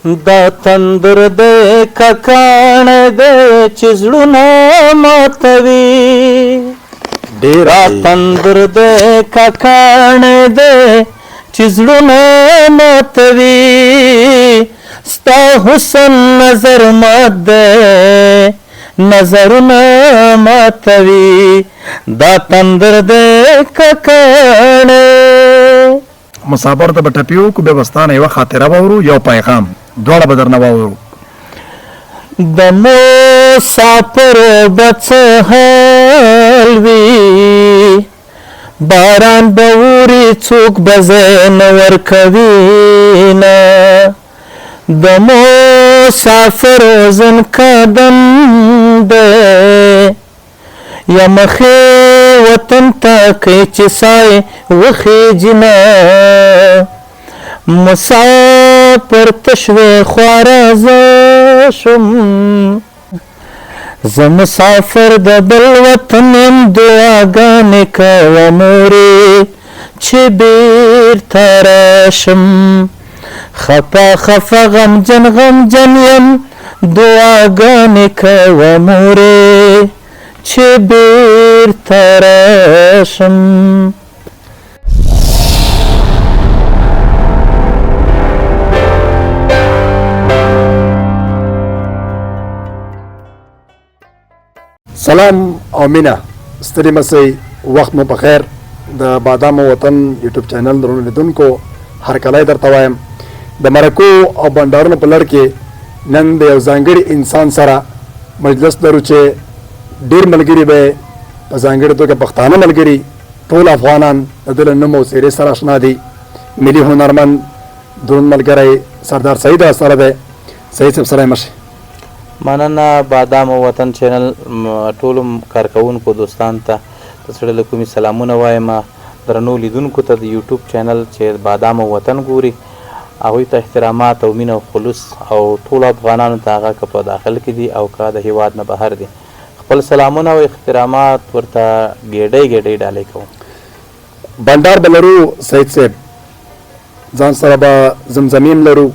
دا تندر دی که کاڼی دی چې زړونه ماتوي. ډیر دا تندر دی که کاڼی دی چې زړونه ماتوي. ستا حسن نظر مات دی، نظرونه ماتوي. دا تندر دی که کاڼی. مسافر ته به ټپي وکړو، بیا به ستا نه یوه خاطره واورو، یو پیغام، دواړه به درنه واورو. د مسافر به څه حال وي، باران به اوري، څوک به ځای نه ورکوي نه. د مسافر وزن قدم دی، یا مخې وطن ته کوي چې سای وخېژي نه. مسافر تشوې خواره زه شوم، زه مسافر د بل وطن یم، دعاګانې کوه مورې چې بیرته راشم. خفه خفه غمجن غمجن یم، دعاګانې کوه مورې چې بیرته راشم. سلام او مینه، ستړي مه سئ، وخت مو په خیر. د بادامو وطن یوټیوب چینل درنو لیدونکو هرکلی درته وایم. د مرکو او بنډارونو په لړ کې نن د یو ځانګړي انسان سره مجلس لرو چې ډیر ملګري به په ځانګړي توګه پښتانه ملګري، ټول افغانان د ده له نوم او څېرې سره اشنا دي. ملي هنرمند دروند ملګری سردار سعید سره دی. سعید صاحب سلام مشه. مننه بادام او وطن چینل ټولو کارکوونکو دوستان ته د زړه له کومې سلامونه وایم. درنو لیدونکو ته د یوټیوب چینل چې بادام او وطن ګوري هغوی ته احترامات او مینه او خلوص، او ټولو افغانانو ته هغه که په داخل کې دي او که د هیواد نه بهر دي خپل سلامونه او احترامات ورته ګېډۍ ګېډۍ ډالۍ کوم. بنډار به لرو سعید صاحب، ځان سره به زمزمې هم لرو،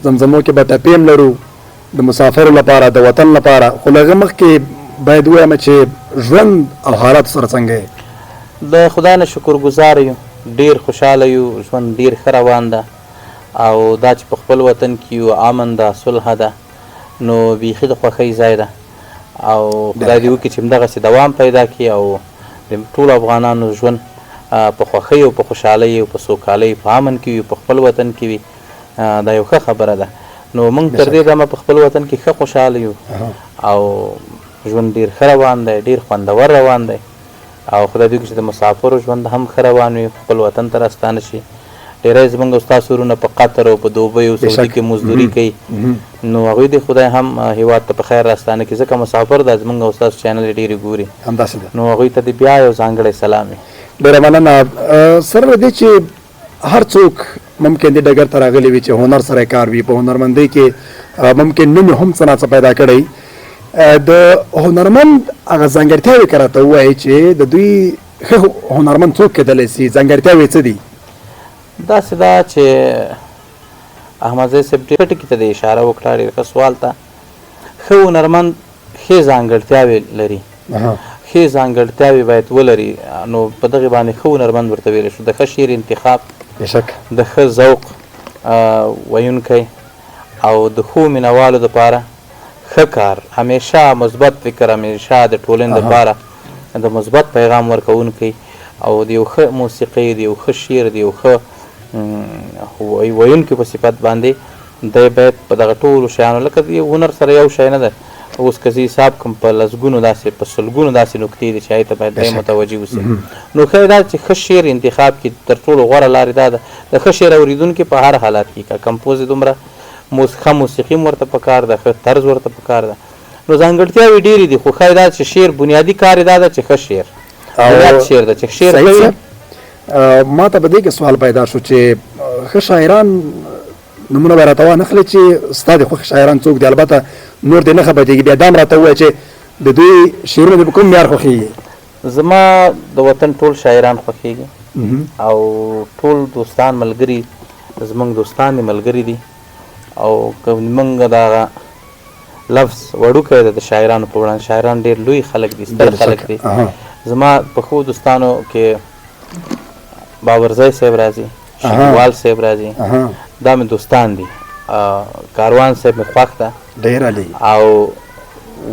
زمزمو کې به ټپې هم لرو د مسافرو لپاره، د وطن لپاره. خو له هغه مخکې باید ووایم چې ژوند او حالاتو سره څنګه یې؟ د خدای نه شکرګزار یو، ډېر خوشحاله یو، ژوند ډېر ښه روان ده او دا چې په خپل وطن کې یو، امن ده، صلح ده، نو بیخي د خوښۍ ځای ده او خدای دې وکړي چې همدغسې دوام پیدا کړي او د ټولو افغانانو ژوند په خوښۍ او په خوشحالۍ او په سوکالۍ په امن کې وي، په خپل وطن کې وي. دا یو ښه خبره ده. نو موږ تر دې دمه په خپل وطن کې ښه خوشحاله یو او ژوند ډېر ښه روان دی، ډېر خوندور روان دی او خدای دې وکړي چې د مسافرو ژوند هم ښه روان وي، خپل وطن ته راستانه شي. ډېری زموږ او ستاسو وروڼه په قطر او په دوبۍ او سعودي کې مزدوري کوي، نو هغوی دې خدای هم هیواد ته په خیر راستانه کړي، ځکه مسافر ده زموږ او ستاسو چینل یې ډېرې ګوري، همداسې ده. نو هغوی ته دې بیا یو ځانګړی سلام وي. ډېره مننه. سره له دې چې هر څوک ممکن دې ډګر ته راغلي وي چې هنر سره کار وي، په هنرمندۍ کې ممکن نوم یې هم څه ناڅه پیدا کړی، د هنرمند هغه ځانګړتیاوې که راته ووایې چې د دوی ښه هنرمند څوک کېدلی سي، ځانګړتیاوې څه دي؟ داسې ده چې احمدزی صاحب ډېر ښه ټکي ته دې اشاره وکړه، ډېر ښه سوال ته. ښه هنرمند ښې ځانګړتیاوې لري، ښې ځانګړتیاوې باید ولري، نو په دغې باندې ښه هنرمند ورته ویلی شو. د ښه شعر انتخاب، د ښه ذوق ویونکی او د ښو مینوالو دپاره ښه کار، همیشه مثبت فکر، همیشه د ټولنې دپاره د مثبت پیغام ورکوونکی او د یو ښه موسیقۍ، د یو ښه شعر، د یو ښه ویونکي په صفت باندې دی باید په دغه ټولو شیانو، لکه د یو هنر سره یو شی نه ده، اوس که زه حساب کړم په لسګونو داسې په سلګونو داسې نکتې دي چې هغې ته باید دی متوجه اوسي. نو ښه یې دا چې ښه شعر انتخاب کړي، تر ټولو غوره لارې دا ده د ښه شعر اورېدونکي په هر حالت کې، که کمپوز یې دومره ښه موسیقي هم ورته پکار ده، ښه طرز ورته پکار ده، نو ځانګړتیاوې ډېرې دي. خو ښه یې دا چې شعر بنیادي کار یې دا ده چې ښه شعر، بنیاد شعر ده چې شعر ښه وي. ما ته په دې کې سوال پیدا شو چې ښه شاعران نومونه به راته وانخلې چې ستا د خوښې شاعران څوک دي، البته نور دې نه خفه کېږي، بیا دا هم راته ووایه چې د دوی شعرونه دې په کوم معیار خوښېږي؟ زما د وطن ټول شاعران خوښېږي او ټول دوستان ملګري زموږ دوستان دي، ملګري دي او که موږ دغه لفظ وړوکی دی د شاعرانو په وړاندې، شاعران ډېر لوی خلک دي، ستر خلک دي. زما په ښو دوستانو کې باورزی صاحب راځي، شګیوال صاحب راځي، دا مې دوستان دي. کاروان صاحب مې خوښ ده، ډېر عالي. او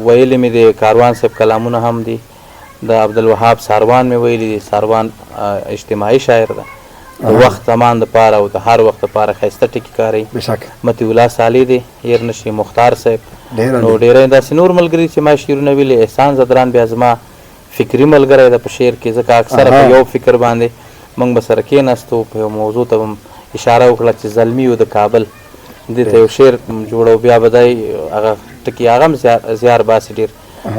ویلي مې دي کاروان صاحب کلامونه هم دي. د عبدالوهاب ساروان مې ویلي دي، ساروان اجتماعي شاعر ده، د وخت زمان دپاره او د هر وخت دپاره ښایسته ټکي کاروي. بېشکه. مطیع الله صالح دی، هېر نه شي، مختار صاحب، ډېر نو ډېری داسې نور ملګري چې ما شعرونه ویلي. احسان ځدران بیا زما فکري ملګری ده په شعر کې، ځکه اکثره په یو فکر باندې موږ به سره کېناستو، په یو موضوع ته به اشاره وکړه چې زلمي یو د کابل، دې ته یو شعر جوړو، بیا به دی هغه ټکي هغه هم زیار باسي ډېر.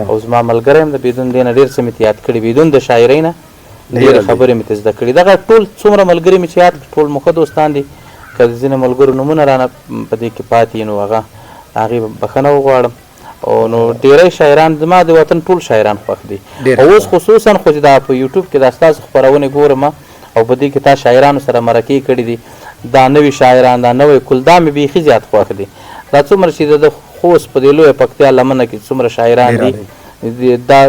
او زما ملګری هم د بدون دې نه ډېر څه مې یاد کړي، بدون د شاعرۍ نه ډېرې خبرې مې ترې زده کړي. دغه ټول څومره ملګري مې چې یاد کړي ټول مو ښه دوستان دي، که د ځینو ملګرو نومونه رانه په دې کې پاتې نو هغه هغې بښنه وغواړم. او نو ډېری شاعران زما د وطن ټول شاعران خوښ دي. او اوس خصوصا خو چې دا په یوټیوب کې دا ستاسو خپرونې ګورم او په دې کې تا شاعرانو سره مرکې کړې دي، دا نوي شاعران، دا نوی کل، دا مې بیخي زیات خوښ دي. دا څومره چې د خوست په دې لویه پکتیا لمنه کې څومره شاعران دي، دا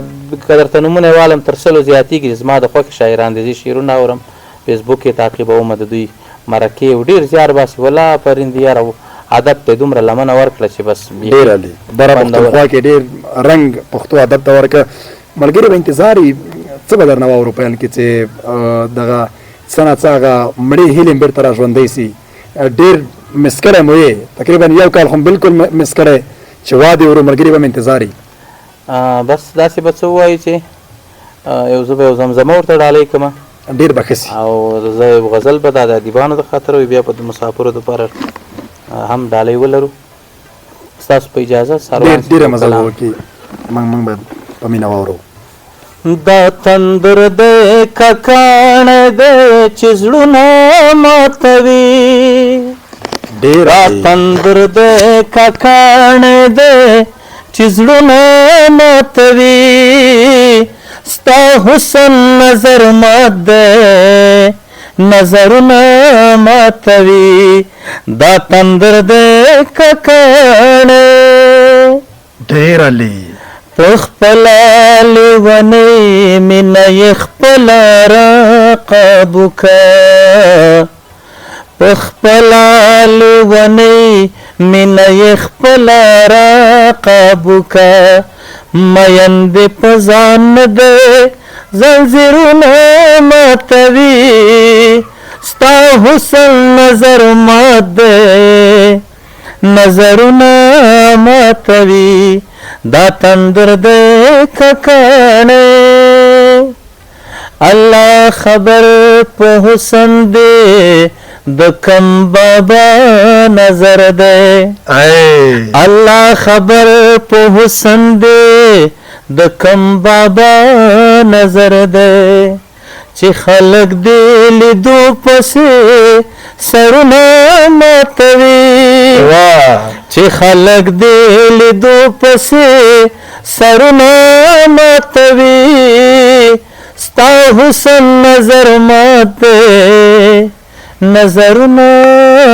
که درته نومونه یې والم تر سلو زیاتېږي چې زما د خوښې شاعران دي. زه شعرونه اورم، فیسبوک یې تعقیبوم، د دوی مرکې او ډېر زیار باسي. ولا آفرین دي یاره، ادب ته یې دومره لمنه ورکړه چې بس ډېر عالي. بره پښتونخوا کې ډېر رنګ پښتو ادب ته ورکړه. ملګري به انتظار وي څه به درنه واورو پیل کې چې دغه څه نا څه هغه مړې هیلې بېرته را ژوندۍ سي. ډېر مس کړی مو یې، تقریبا یو کال خو بالکل مس کړی چې وا دې ورو، ملګري به مې انتظار وي. بس داسې به څه ووایو چې یو زه به یو زمزمه ورته ډالۍ کړم، ډېر به ښه سي. او زه یو غزل به دا د ادیبانو د خاطر وي، بیا به د مسافرو دپاره هم ډالۍ ولرو. ستاسو په اجازه ساروان ډېره مزه به وکړي، موږ به په مینه واورو. دا تندر دی که کاڼی دی چې زړونه ماتوي، دا تندر دی که کاڼی دی چې زړونه ماتوي، ستا حسن نظر مات دی نظرونه ماتوي، دا تندر دی که کاڼی. ډېر عالي. په خپله لېونۍ مینه یې خپله را قابو که، په خپله لېونۍ مینه یې خپله را قابو که، مین دې په ځان نه دی زنځیرونه ماتوي، ستا حسن نظر مات دی نظرونه ماتوي، دا تندر دی که کاڼی. الله خبر په حسن دی د کم بابا نظر دی، الله خبر په حسن دی د کم بابا نظر دی، چې خلک دې لیدو پسې سرونه ماتوي، چې خلک دې لیدو پسې سرونه ماتوي، ستا حسن نظر مات دی نظرونه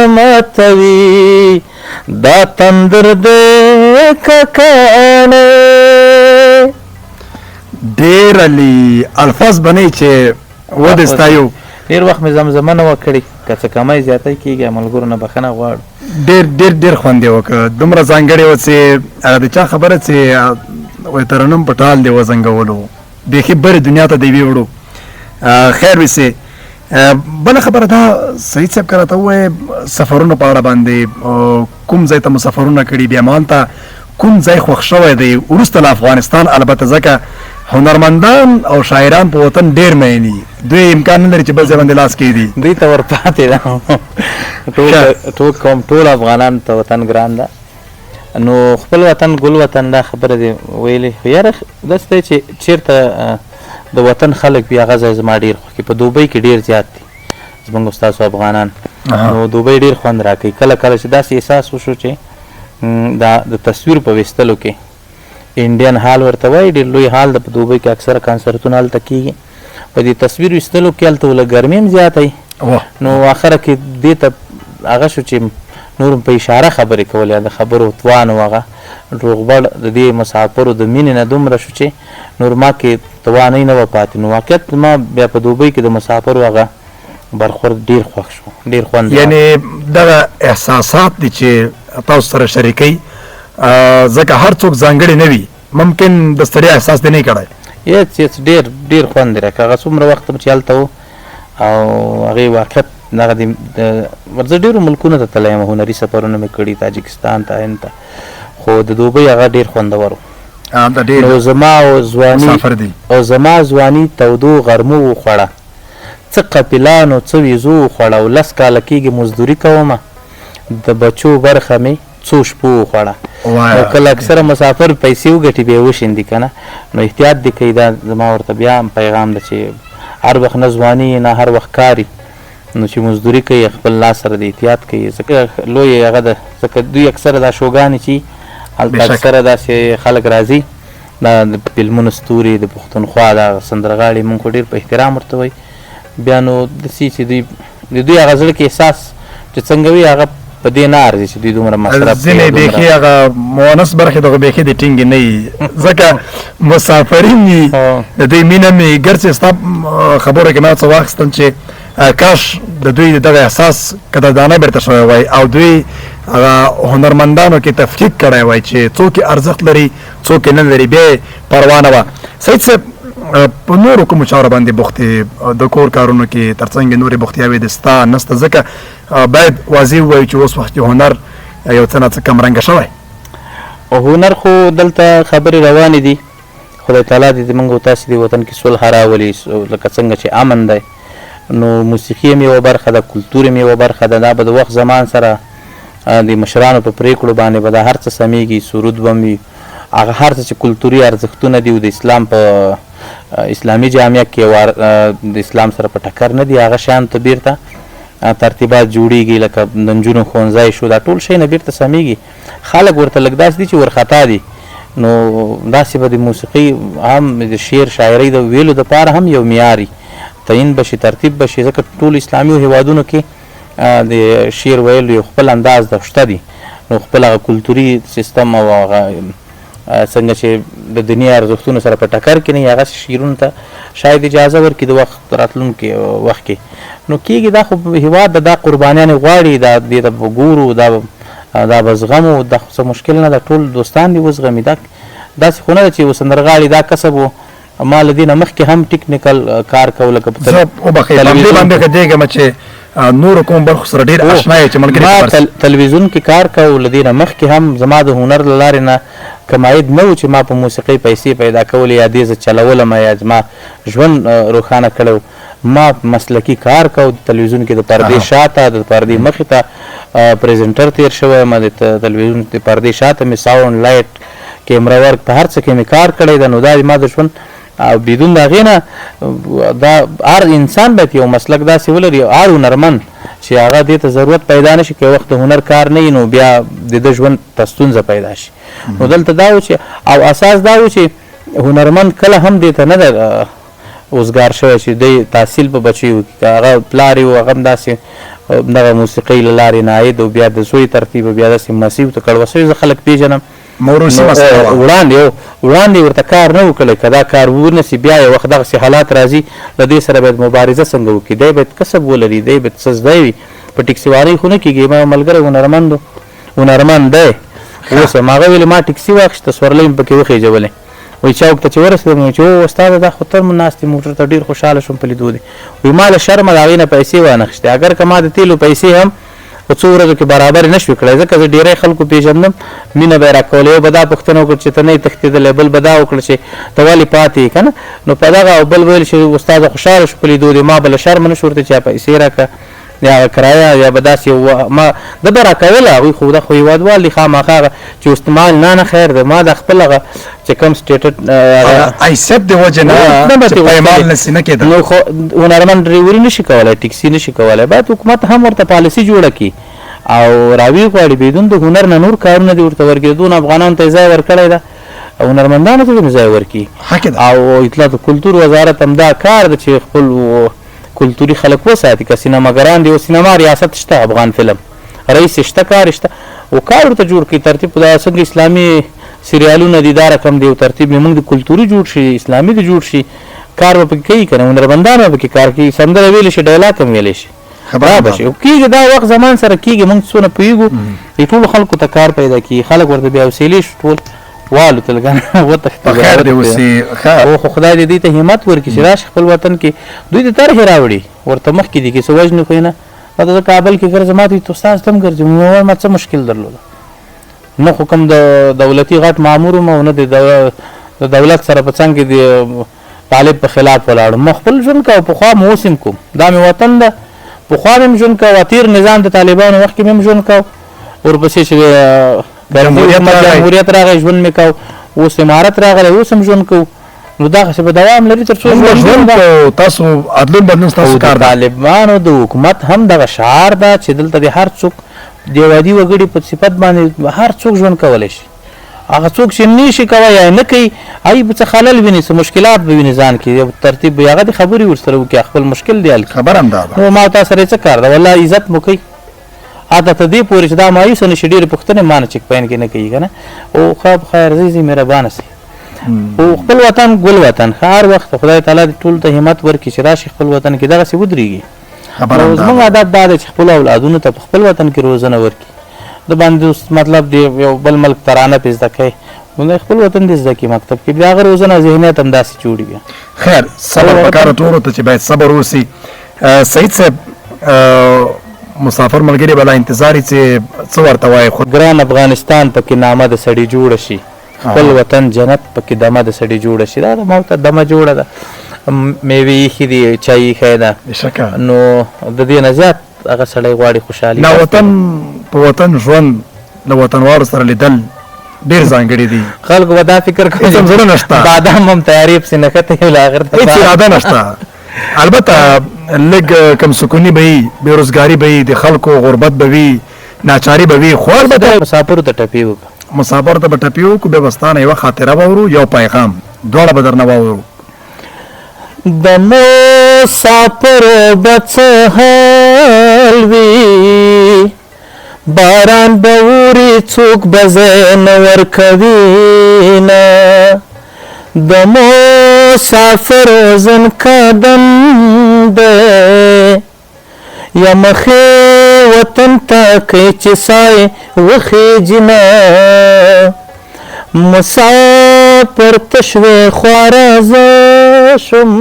ماتوي، دا تندر دی که کاڼی. ډېر عالي الفاظ به نه چې ودې ستایو. ډېر وخت مې زمزمه نه وه کړې، که څه کمی زیاتی کېږي ملګرو نه بښنه غواړو. ډېر ډېر ډېر خوند یې وکړ، دومره ځانګړی و چې هغه د چا خبره چې وایي ترنم په ټال دې وزنګولو، بیخي برې دنیا ته دې ویوړو. خیر ویسې. بله خبره دا سعید صاحب که راته ووایې سفرونو په اړه باندې کوم ځای ته مو سفرونه کړي، بیا مو هلته کوم ځای خوښ شوی دی وروسته له افغانستان؟ البته ځکه هنرمندان او شاعران په وطن ډېر مین دي، دوی امکان نه لري چې بل ځای باندې لاس کېږدي. دوی ته ورپاتې ده. ټول کوم ټول افغانان ته وطن ګران ده، نو خپل وطن ګل وطن دا خبره دې ویلې. خو یاره داسې دی چې چېرته د وطن خلک وي هغه ځای زما ډېر خوښ، په دوبۍ کې ډېر زیات دي زموږ ستاسو افغانان، نو دوبۍ ډېر خوند راکوي. کله کله چې داسې احساس وشو چې دا د تصویر په ویستلو کې انډین هال ورته وایي، ډېر لوی هال ده په دوبۍ کې، اکثره کانسرتونه هلته کېږي. په دې تصویر ویستلو کې هلته له ګرمي هم زیاته وي، نو اخره کې دې ته هغه شو چې نور په اشاره خبرې کولې، د خبرو توان و، هغه روغبړ د دې مسافرو د مینې نه دومره شو چې نور ما کې توانۍ نه وه پاتې. نو واقعیت ما بیا په دوبۍ کې د مسافرو هغه برخورد ډیر خوښ شو، ډیر خوند. یعنی دغه احساسات دي چې تاسو سره شریکوي، ځکه هر څوک ځانګړي نه وي، ممکن د ستړیا احساس دې نه کړی. هېڅ هېڅ، ډېر ډېر خوند یې راکړ. هغه څومره وخت چې هلته و او هغې واقعیت دغه د زه ډېرو ملکونو ته تللی یم، هنري سفرونه مې کړي تاجکستان ته، هند ته، خو د دوبۍ هغه ډېر خوندور و. نو زما او ځواني او زما ځواني تودو غرمو وخوړه، څه قپیلانو څه ویزو وخوړه، او 10 کاله کېږي مزدوري کومه، د بچو برخه مې څو شپو وخوړه. نو کله اکثره مسافر پیسې وګټي بیا یې وشیندي که نه، نو احتیاط دې کوي. دا زما ورته بیا هم پیغام ده چې هر وخت نه ځواني نه هر وخت کاري، نو چې مزدوري کوي خپل لاس سره دې احتیاط کوي، ځکه لوی هغه ده. ځکه دوی اکثره دا شوګانې چې هلته اکثره داسې خلک راځي، دا د فلمونو ستوري، د پښتونخوا دا سندرغاړي، مونږ خو ډېر په احترام ورته وایي. بیا نو داسې چې دوی د دوی هغه زړه کې احساس چې څنګه وي هغه په دې نه ارزي چې دوی دومره مصرف کوي. ځینې بیخي هغه مؤنث برخې دغه بیخي د ټینګې نه وي، ځکه مسافرین وي، د دوی مینه مې ګرڅې ستا خبرو کې ما څه واخیستل چې کاش د دوی دغه احساس قدردانه بیرته شوی وای او دوی هغه هنرمندانو کې تفکیک کړی وای چې څوک یې ارزښت لري څوک یې نه لري، بیا یې پروا نه وه. سعید صاحب، په نورو کومو چارو باندې بوخت یې؟ د کور کارونو کې ترڅنګ نورې بوختیاوې د ستا نسته؟ ځکه باید واضح ووایو چې اوس وخت کې هنر یو څه نا څه کمرنګه شوی. هنر خو دلته خبرې روانې دي، خدای تعالی دې زمونږ او تاسې دې وطن کې صلح راولي. لکه څنګه چې امن دی، نو موسیقي هم یوه برخه ده، کلتور هم یوه برخه ده. دا به د وخت زمان سره د مشرانو په پرېکړو باندې به دا هر څه سمېږي، سرود به هم وي، هغه هر څه چې کلتوري ارزښتونه دي او د اسلام په اسلامي جامعه کې د اسلام سره په ټکر نه دي، هغه شیان ته بیرته ترتیبات جوړیږي. لکه د نجونو ښوونځی شو، دا ټول شیونه بیرته سمېږي. خلک ورته لږ داسې دي چې ورخطا دي، نو داسې به د موسیقي هم د شعر شاعرۍ د ویلو دپاره هم یو معیار تعین به شي، ترتیب به شي. ځکه ټول اسلامي هیوادونو کې د شعر ویلو یو خپل انداز د شته دي، نو خپل هغه کلتوري سیستم او هغه څنګه چې د دیني ارزښتونو سره په ټکر کې نه وي، هغسې شعرونو ته شاید اجازه ورکړي د وخت راتلونکي وخت کې. نو کېږي دا خو هیواد دا قربانیانې غواړي، دا دې ته به ګورو، دا به زغمو، دا خو څه مشکل نه ده، ټول دوستان دې وزغمي. دا داسې خو نه ده چې یو سندرغاړي دا کسب و، ما له دې نه مخکې هم ټیکنیکل کار کوو، لکه په زه وبخښئ، په همدې باندې غږېږم چې نورو کوم برخو سره ډېر آشنا یې چې ملګري ما تلویزیون کې کار کوو، له دې نه مخکې هم زما د هنر له لارې نه کوم عاید نه و چې ما په موسیقۍ پیسې پیدا کولې یا دې زه چلولم یا زما ژوند روښانه کړی و. ما مسلکي کار کوو، د تلویزیون کې د پردې شاته، د پردې مخې ته پریزنټر تیر شوی یم، د تلویزیون د پردې شاته مې ساونډ، لایټ، کیمره ورک، په هر څه کې مې کار کړی ده. نو دا ما د ژوند او بدون د هغې نه دا هر انسان باید یو مسلک داسې ولري، هر هنرمند چې هغه دې ته ضرورت پیدا نه شي، که وخت د هنر کار نه وي نو بیا د ده ژوند ته ستونزه پیدا شي. نو دلته دا و چې او اساس دا و چې هنرمند کله هم دې ته نه ده اوزګار شوی چې دی تحصیل په بچیو وکړي، که هغه پلار یې و هغه هم داسې دغه موسیقۍ له لارې ناید او بیا د زوی ترتیب او بیا داسې مسیح ته کړوسوي. زه خلک پېژنم موروثي مسله وه. وړاندې وړاندې ورته کار نه و کړی، که دا کار ونه سي بیا یو وخت دغسې حالات راځي، له دې سره باید مبارزه څنګه وکړي، دی باید کسب ولري، دی باید څه زده وي، په ټیکسیوارۍ خو نه کېږي. ما ملګری هنرمند و، هنرمند دی اوس هم، هغه ویلې ما ټیکسي واخیسته، سورلۍ مې پکې وخېژولې، وایي چوک ته چې ورسېدم وایي چې او استاده دا خو ته ناست یې موټر ته، ډېر خوشحاله شوم په لیدو دې. وایي ما له شرمه د هغې نه پیسې وانه خیستې، اګر که ما د تېلو پیسې هم په څو ورځو کې برابرې نه شوې کړای، ځکه زه ډېری خلکو پېژندم، مینه به یې راکوله. یو به دا پوښتنه وکړه چې ته نه یې تښتېدلی، بل به دا وکړه چې ته ولې پاتې یې که نه. نو په دغه او بل ویل چې استاده خوشحاله شو په لیدو دې، ما به له شرمه نه شو ورته چې پیسې راکړه یا هغه کرایه یا به داسې ما ده به راکوله. هغوی خو دا خو هېوادوال دي، خامخا هغه چې اوس مال نه نه خیر دی، ما دا خپل هغه چې کوم سټیټ هغه حیثیت د وجې نه چې پیمال نه سي نه کېده. نو خو هنرمند ډریوري نه شي کولی، ټیکسي نه شي کولی، باید حکومت هم ورته پالیسي جوړه کړي او راوي غواړي. بدون د هنر نه نور کارونه دې ورته ورکړي، دونه افغانانو ته یې ځای ورکړی ده، هنرمندانو ته دې ځای ورکړي. او اطلاعات کلتور وزارت هم دا کار ده چې خپل کلتوري خلک وساتي، که سینماګران دي، او سینما ریاست شته، افغان فلم رئیس شته، کار شته او کار ورته جوړ کړي. ترتیب دا څنګه اسلامي سریالونه دي، دا رقم دی او ترتیب موږ د کلتوري جوړ شي، اسلامي دی جوړ شي، کار به پکې کوي که نه، هنرمندان به پکې کار کوي، سندره ویلی شي، ډایلاګ هم ویلی شي، خبره به شي کېږي. دا وخت زمان سره کېږي، موږ څونه پوهېږو، د ټولو خلکو ته کار پیدا کېږي، خلک ورته بې حوصلې شو، ټول والوتل که نه، وتښتېدل. په خیر دې اوسي. او خو خدای دې دوی ته همت ورکړي چې راشي خپل وطن کې، دوی د طرحې راوړي ورته مخکې دي کې څه وژني خو یې نه. دا زه کابل کې ګرځم، ما ته استاد ته هم ګرځم، نو ما څه مشکل درلوده؟ نه خو کوم د دولتي غټ مامور وم او نه د دولت سره په څنګ کې د طالب په خلاف ولاړم. ما خپل ژوند کاوه، پخوا مې اوس هم کوم، دا مې وطن ده، پخوا مې هم ژوند کاوه، تېر نظام د طالبانو وخت کې مې هم ژوند کاوه، ورپسې چې جمهوریت راغی ژوند مې کاوه، اوس امارت راغلی اوس هم ژوند کوو. نو دغسې به دوام لري تر څو ژوند کوو. تاسو ادلون بدلون ستاسو کار ده. طالبانو د حکومت هم دغه شعار ده چې دلته د هر څوک د یو عادي وګړي په صفت باندې هر څوک ژوند کولی شي. هغه څوک چې نه شي کوی یا نه کوي، هغوی به څه خلل ویني، څه مشکلات به ویني ځان کې، یو ترتیب به هغه د خبرې ورسره وکړي، خپل مشکل دی حل کړي. خبره هم دا ده. نو ما تا سره یې څه کار ده، والله عزت مو کوي. حتی تر دې پورې چې دا مایوسه نه شي، ډېرې پوښتنې ما نه چې پین کې نه کوي که نه، او ښه په خیر ځئ ځئ مهربانه سئ. او خپل وطن ګل وطن، ښه هر وخت خدای تعالی دې ټولو ته همت ورکړي چې راشي خپل وطن کې دغسې ودرېږي. زموږ عادت دا دی چې خپلو اولادونو ته په خپل وطن کې روزنه ورکړي. د باندې اوس مطلب دی یو بل ملک ترانه پې زده کوي، نو خپل وطن دې زده کړي مکتب کې، بیا هغه روزنه ذهنیت هم داسې جوړي. بیا خیر صبر پکار ټولو ته چې باید صبر اوسي. سعید صاحب مسافر ملګري به لا انتظار یې چې څه ورته وایي. خو ګران افغانستان پکې نامه د سړي جوړه شي، خپل وطن جنت پکې دمه د سړي جوړه شي. دا د موته دمه جوړه ده، میوې ایښې دي، چای ایښی ده، نو د دې نه زیات هغه سړی غواړي خوشحالي. نا وطن په وطن ژوند له وطنوالو سره لیدل ډېر ځانګړي دي. خلکو به دا فکر کوي هېڅ هم زړه نشته، بادام هم تیارې پسې نښتی یو له اخر ته هېڅ اراده نشته. البته لږ کم سکوني به وي، بېروزګاري به وي، د خلکو غربت به وي، ناچاري به وي، خو البته مسافرو ته ټپې وکړه. مسافرو ته به ټپې وکړو، بیا به ستا نه یوه خاطره واورو، یو پیغام، دواړه به درنه واورو. د مسافرو به څه حال وي، باران به اوري، څوک به ځای نه ورکوي نه. د مسافرو زن قدم دی، یا مخې وطن ته کوي چې سای وخېژي نه. مسافر تشوې خواره زه شم،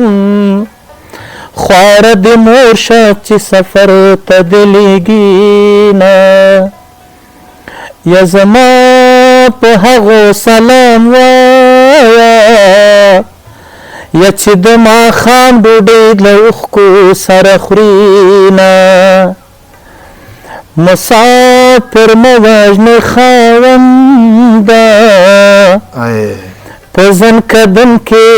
خواره دې مور شه چې سفر ته دې لېږي نه. یا زما په هغو سلام وایه، یا چې د ماښام ډوډۍ له اوښکو سره خوري نه. مسافر مه وژنې خاونده، په ځن قدم کې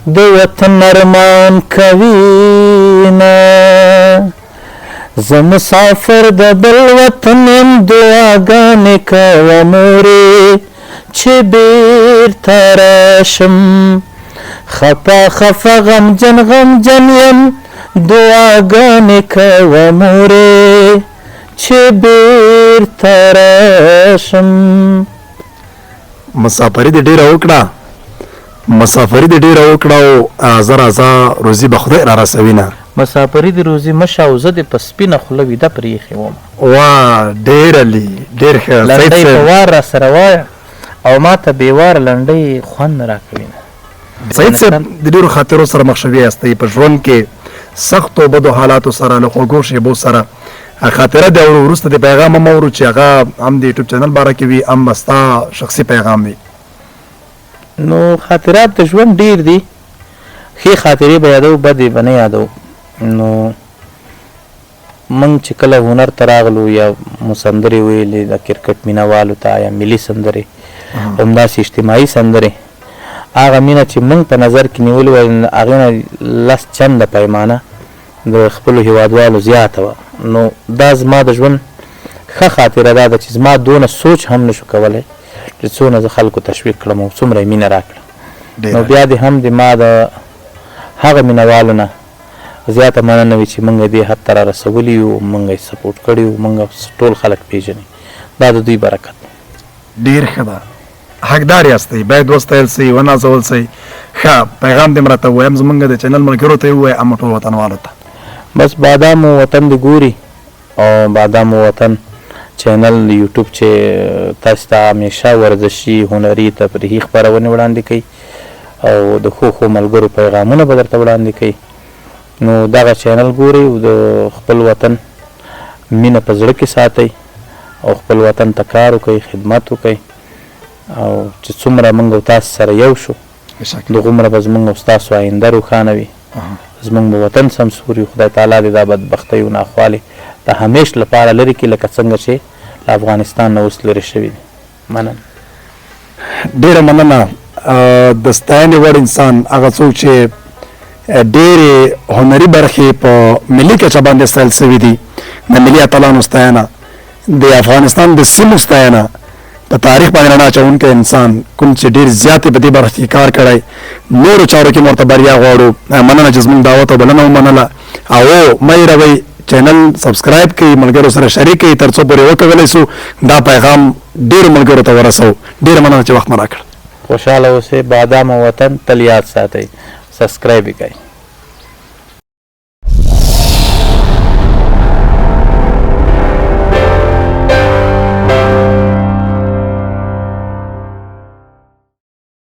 د وطن ارمان کوي نه. زه مسافر د بل وطن یم، دعاګانې کوه مورې چې بېرته راشم. خفه خفه غمجن غمجن یم، دعاګانې کوه مورې چې بېرته راشم. مسافري دې ډېره وکړه، مسافري دې ډېره وکړه او راځه راځه روزي به خدای را رسوي نه. مسافري دې روزي مه شه او زه دې په سپینه خوله ویده پرې ایښې وم. وا ډېر عالي، ډېر ښه. لنډۍ په وار را سره وایه او ما ته بې واره لنډۍ خوند نه راکوي نه. سعید صاحب د ډېرو خاطرو سره مخ شوي یاستئ په ژوند کې، سختو بدو حالاتو سره، له خوږو شېبو سره. خاطره دې اورو، وروسته دې پیغام هم اورو چې هغه هم د یوټیوب چینل باره کې وي، هم به ستا شخصي پیغام وي. نو خاطرات د ژوند ډېر دي، ښې خاطرې به یادوو، بدې به نه یادوو. نو موږ چې کله هنر ته راغلو یا مو سندرې ویلې د کرکټ مینه والو ته، یا ملي سندرې، همداسې اجتماعي سندرې، هغه مینه چې موږ په نظر کې نیولې وه هغې نه لس چنده پیمانه د خپلو هیوادوالو زیاته وه. نو دا زما د ژوند ښه خاطره دا ده چې زما دونه سوچ هم نشو کولی چې څونه زه خلکو تشویق کړم او څومره یې مینه راکړه. نو بیا دې هم د ما د هغه مینهوالو نه زیاته مننه وي چې مونږ دې حد ته رارسولي یو، مونږ یې سپورټ کړي یو، مونږ ټول خلک پېژني، دا د دوی برکت دی. ډېر ښه ده، حقدار یاستئ، باید وستایل سئ، ونازول سئ. ښه پیغام دې هم راته ووایه، هم زمونږ د چینل ملګرو ته یې ووایه، هم ټول وطنوالو ته. بس بادامو وطن دې ګوري او بادامو وطن چینل یوټیوب چې تاسو ته همیشه ورزشي، هنري، تفریحي خپرونې وړاندې کوي او د ښو ښو ملګرو پیغامونه به درته وړاندې کوي، نو دغه چینل ګورئ او د خپل وطن مینه په زړه کې ساتئ او خپل وطن ته کار وکړئ، خدمت وکړئ او چې څومره موږ او تاسو سره یو شو دغومره به زموږ او ستاسو آینده روښانه وي، زموږ به وطن سمسور وي. خدای تعالی دې دا بدبختۍ او ناخوالې د همیش لپاره لرې کړي لکه څنګه چې له افغانستان نه اوس لرې شوي دي. مننه. ډیره مننه. د ستاینې وړ انسان هغه څوک چې ډېرې هنري برخې په ملي کچه باندې ستایل شوې دي، د ملي اتلانو ستاینه، د افغانستان د سیمو ستاینه، په تاریخ باندې رڼا اچوونکی انسان کوم چې ډېر زیات په دې برخه کې کار کړی، نورو چارو کې ورته بریا غواړو. مننه چې زموږ دعوت او بلنه ومنله. او مه هېروئ چینل سبسکرایب کړئ، ملګرو سره شریک کړئ ترڅو پورې وکولای سو دا پیغام ډېرو ملګرو ته ورسوو. ډېره مننه چې وخت مو راکړ. خوشحاله اوسئ، بادام او وطن تل یاد ساتئ، سبسکرایب یې کړئ.